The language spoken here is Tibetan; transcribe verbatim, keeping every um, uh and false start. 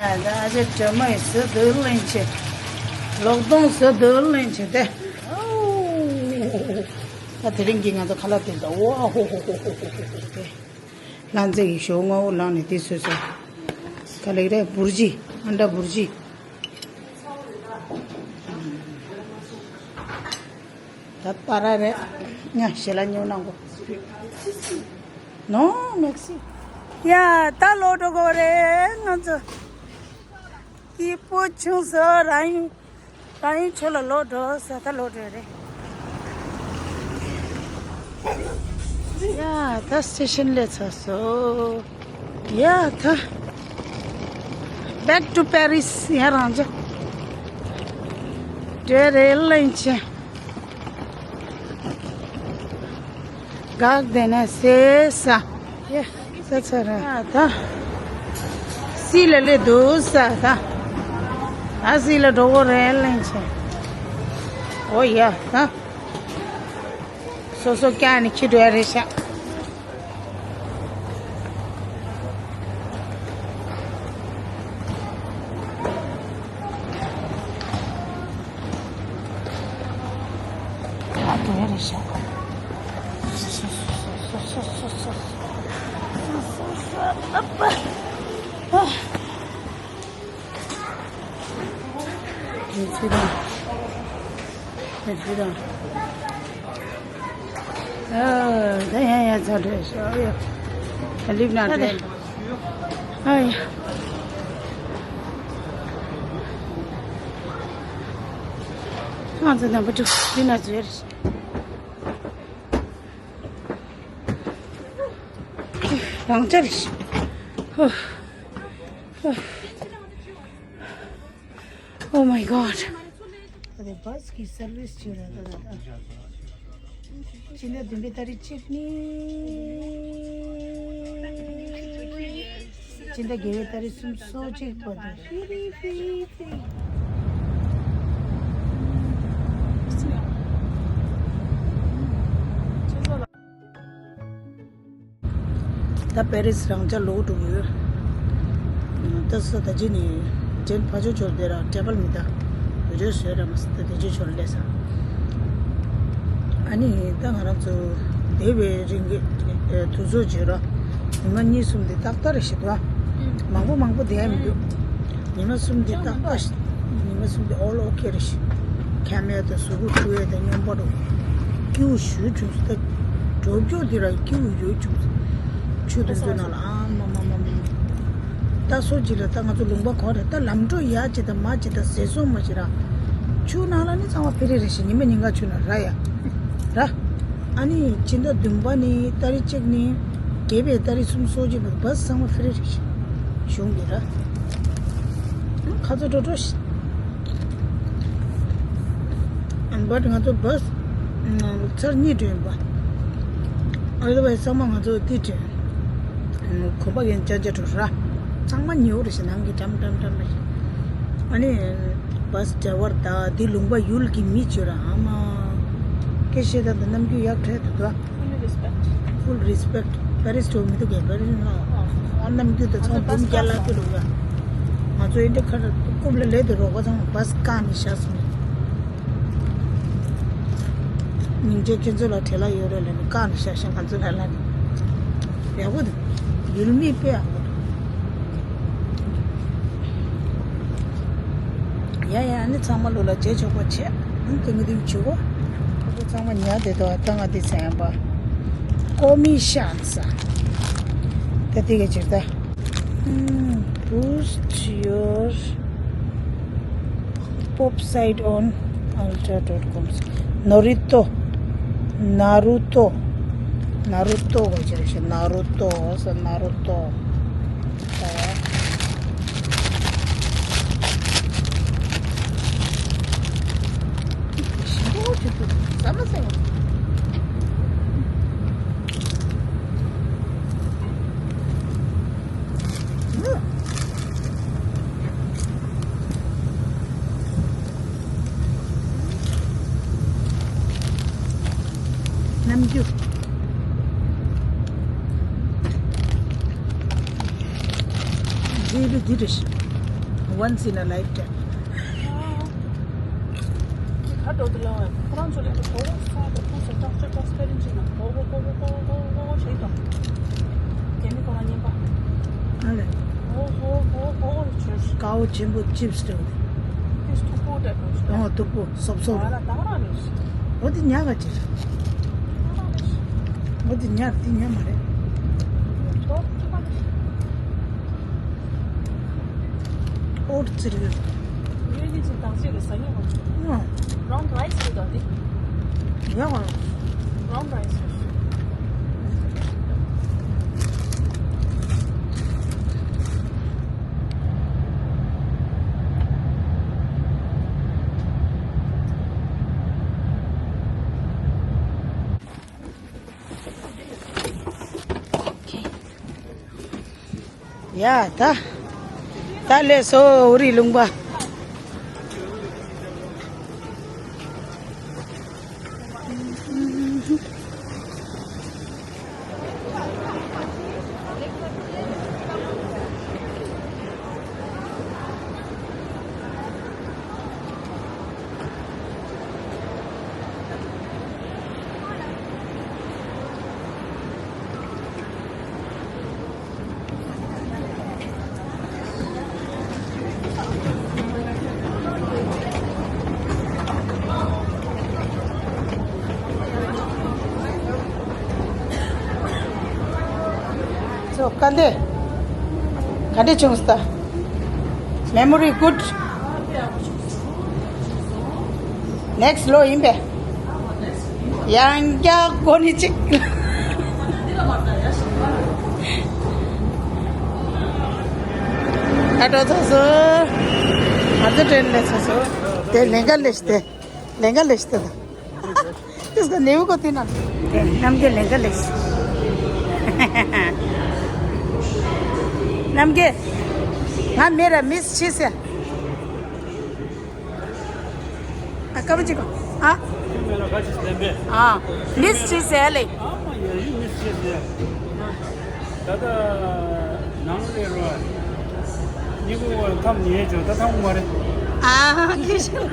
ད་ཨ་ཅེ་དྲི་མ་ཡི་ཟི་དུ་ལེན་ཆེ། ལོག་གདོང་ཟི་དུ་ལེན་ཆེ་དེ། ད་དེ་རིང་གི་ང་ཚོ་ཁ་ལག་དེ་ད་ཝ་ཧོ་ཧོ་ཧོ་ཧོ་ཧོ་དེ། ལྷ་མཛེས་ཀྱི་ཞོ་མངར་པོ་ལངས་ནས་དེ་ཟོས་སོང་། ག་ལེགས་རེད། འབུར་ཅི། ཨན་ཏྲ་འབུར་ཅི། ད་པ་ར་རེད། ཉ་ཞེ་ལ་ཉོ་གནང་གོ། ནོ་མེག་སི། ཡ་ད་ལོག་འགྲོ་གོ་རེད་ང་ཚོ། སྐྱིད་པོ་བྱུང་སོང་། རང་ཡུལ་རང་ཡུལ་ཕྱོགས་ལ་ལོག་འགྲོ་ས། ད་ལོག་འགྲོ་རེད། ཡ་ད་སི་ཊེ་ཤན་སླེབས་ཚར་སོང་། ཡ་ད་back to Paris ཡ་རང་ཅག་འདྲེ་རེ་ལེན་ཆེ། གག་དེ་ནས་སེ་ས། ཡ་ས་ཚ་ར་ད། སི་ལ་ལེ་དུ་ས་ད། ཨ་སི་ལ་འགྲོ་གོ་རེ་ལེན་ཆེ། ཨོ་ཡ་ད། སོ་སོ་ཀྱ་ནི་ཁྱི་འགྲོ་ཡ་རེད་ཤག་ཨ། ད་ཡ་ཡ་ཚ་དྲོད་ཤོར་ཡོད། ད་ལིབ་ན་དྲོད། ཨ་ཡ། ང་ཚོ་རྣམ་པ་དྲུག་ལིབ་ན་ཚོད་རེད། རང་ཅག་རེད། ཧོ། ཧོ། Oh my God. ད་ལྟ་བྷ་སི་གི་སར་བི་སི་བྱས་ར། ད་ད་ད། སྤྱི་ཟླ་བདུན་པའི་ཏ་རིག་གཅིག་ནས། སྤྱི་ཟླ་བརྒྱད་པའི་ཏ་རིག་སུམ་ཅུ་སོ་གཅིག་བར་དུ་ཧྥི་རི་ཧྥི་རི་ཧྥི་རི། ད་པེ་རི་སི་རང་ཅག་ལོག་འགྲོ་གི་ཡོད། ད་ས་ད་ཅི་ནི་ཇེན་ཕ་ཇོ་ཇོར་དེ་ར་ཊེ་བལ་མི་ད་བི་ཌིའོ་བཟོས་ར་མ་ས་ད་དེ་ཇོ་ཇོར་ལས་ས། ཨ་ནི་ད་ང་རང་ཚོ་དེ་བའི་རིང་གི་དུས་ཚོད་བརྗོད་ར་ཉི་མ་གཉིས་གསུམ་དེ་ཏག་ཏག་རེ་ཞིག་འདུག་མང་པོ་མང་པོ་དེ་ཡ་མི་འདུག་ཉི་མ་གསུམ་དེ་ཏག་ཏག་ཉི་མ་གསུམ་དེ་ཨོལ་ཨོ་ཁེ་རེད་ཤག་ཁ་མེད་དང་གཟུགས་པོ་འཁྲུ་ཡས་དང་སྨྱོན་པ་འགྲོ། སྐྱིད་པོ་ཞེ་པོ་བྱུང་སོང་། ད་གྲོད་ཁོག་འདི་ར་སྐྱིད་པོ་ཡོད་བྱུང་སོང་། ཆུ་དེ་ཚོའི་ནང་ལ་ཨ་མ་མ་མ་མ། ད་སོ་གཅིག་ལ་ད་ང་ཚོ་ལུང་པ་གོ་རེད། ད་ལམ་འགྲོ་ཡ་ཅིག་དང་མ་ཅིག་དང་ཟས་སོང་མ་ཅིག་ར། ཆུ་ནང་ལ་ནི་ཚང་མ་ཕི་རི་རེད་ཤག་ཉི་མ་ཉིན་གང་ཆུ་ནང་ར་ཡ། ར། ཨ་ནི་ཕྱི་ཟླ་བདུན་པ་ནི་ཏ་རིག་གཅིག་ནི། བརྒྱད་པའི་ཏ་རིག་སུམ་ཅུ་སོ་གཅིག་བར་བྷ་སི་ཚང་མ་ཕི་རི་རེད་ཤག་གཞུང་གི་ར། ཁ་ཚ་འགྲོ་འགྲོ་ཤག་ཨན་བྷ་ཊི་ང་ཚོ་བྷ་སི་ཚར་གཉིས་འགྲོ་ཡིན་པ། ཨ་ལེ་བའི་ཚང་མ་ང་ཚོ་འདི་འགྲོ། གོམ་པ་ཡན་ཅན་ཅན་འགྲོ་ར། ཚང་མ་ཉེ་བོ་རེད་ཤག་ནང་གི་འགྲམ་འགྲམ་འགྲམ་རེད་ཤག་ཨ་ནི་བྷ་སི་ཌ་རའི་ཝར་དང་འདི་ལུང་པ་ཡུལ་གྱི་མི་བྱོས་ར་ཨ་མ། སྐད་བཤད་སྟངས་དང་རྣམ་འགྱུར་ཡག་གྲས་འདུག་ད། Full respect. Full respect. པེ་རི་སི་འགྲོ་མི་འདུག་གས། པེ་རི་སི་ནང་ཨ་རྣམ་འགྱུར་དང་ཚང་འབུམ་བརྒྱ་ལྷག་ཏུ་འགྲོ་ཡ། ང་ཚོ་ཨིན་ཌི་ཁ་ར་རྐུབ་ལ་ལས་དེ་རོགས་པ་ཚང་བྷ་སི་བཀག་ནས་བཞག་སོང་། སྙིང་རྗེ་ཁྱེད་ཚོ་ལ་བྲེལ་བ་ཡོད་རེད་ལབ་ནས་བཀག་ནས་བཞག་ཤག་ང་ཚོ་ལ་ལབ་ནས། ཡག་པོ་འདུག་ཡུལ་མི་དཔེ་ཡག་པོ་འདུག་ཡ་ཡ་ཨ་ནི་ཚང་མ་ལོ་ལ་རྗེས་ཆོག་པ་བྱས། ཨ་ནི་དེ་མི་དེ་བྱེད་གོ་ཁོ་ཚང་མ་ཉལ་བསྡད་འདུག་ད་ང་དེ་ཚན་པ་ཀོ་མི་ཤང་ས། ད་དེ་ག་ཅིག་ད། Boost your pop site on alta dot com. ནོ་རི་ཏོ། ན་རུ་ཏོ། ན་རུ་ཏོ་ག་ཅིག་རེད་ཤག་ན་རུ་ཏོ་ས་ན་རུ་ཏོ། རྣམ་འགྱུར། འདི་རེད་འདི་རེད། Once in a lifetime. ཁ་འགྲོ་དུ་ལ་ཁོ་རང་ཚོ་ལས་ཀ་གོ་གོ་ས་གོ་ཁོ་ས་ཏོག་ཙེ་ཏོག་ཙེ་ཀ་རིན་ཅི་ན་གོ་གོ་གོ་གོ་གོ་གོ་གོ་གོ་བྱེད་དང་། རྒྱ་མི་ཁོ་རང་ཉན་པ། ཨ་ལེ། གོ་གོ་གོ་གོ་བྱོས། དཀར་པོ་ཆེན་པོ་ཅིབ་སི་འདྲ་བོ་དེ། ཏིས་ཐུག་པོ་འདྲ་བོ་ཞིག་ཨོ་ཐུག་པོ་སོབ་སོབ་ང་རེད། ལ་དྭགས་རང་རེད། འོ་དེ་ཉག་ག་ཅིག་རེད། དྭགས་རང་རེད། འོ་དེ་ཉག་དེ་ཉག་མ་རེད། ཏོག་ཙེ་པ་རེད། ཨོ་ཙི་རེད། ཡོད་ནི་ཅི་དང་ཅི་རེད་ཟ་ཉེ་བ། ཨ། Brown rice རེད་དོ་འདི། ཡོད་བ། Brown rice རེད། ཡ་ད། ད་ལས་སོ་འོ་རི་ལུང་པ། So, ག་འདི་ག་འདྲ་བྱུང་སྟ། Memory good. Next ལོ་ཡིན་པས། ཡང་བསྐྱར་གོ་ནི་གཅིག་ད་འགྲོ་ཚར་སོང་། ང་ཚོ་ཏྲེན་ལས་ཚར་སོང་། དེ་ལེན་ག་ལས་ཤི་དེ། ལེན་ག་ལས་ཤི་དེ་ད། དེ་སྐད་ནེའུ་གོ་དེ་ན། རྣམ་རྒྱལ་ལེན་ག་ལས་ཤི། རྣམ་རྒྱལ། ང་མེ་ར་མིས་ཤི་ཟེར། ཨ་ཀ་བ་ཅི་གོ། ཨ། ཁྱོད་མེད་ལ་ཁ་ཅིག་ལྡན་པས། ཨ། མིས་ཅི་ཟེར་ལེ། ཨ་མ་ཡ་ཡི་མིས་ཅི་ཟེར། ད་ལྟ་ནང་ལས་རོ། ཉི་གུ་ཁམས་ཉེ་བྱོས་ད་ཐང་མ་རེད། ཨ་ཁྱི་ཤི།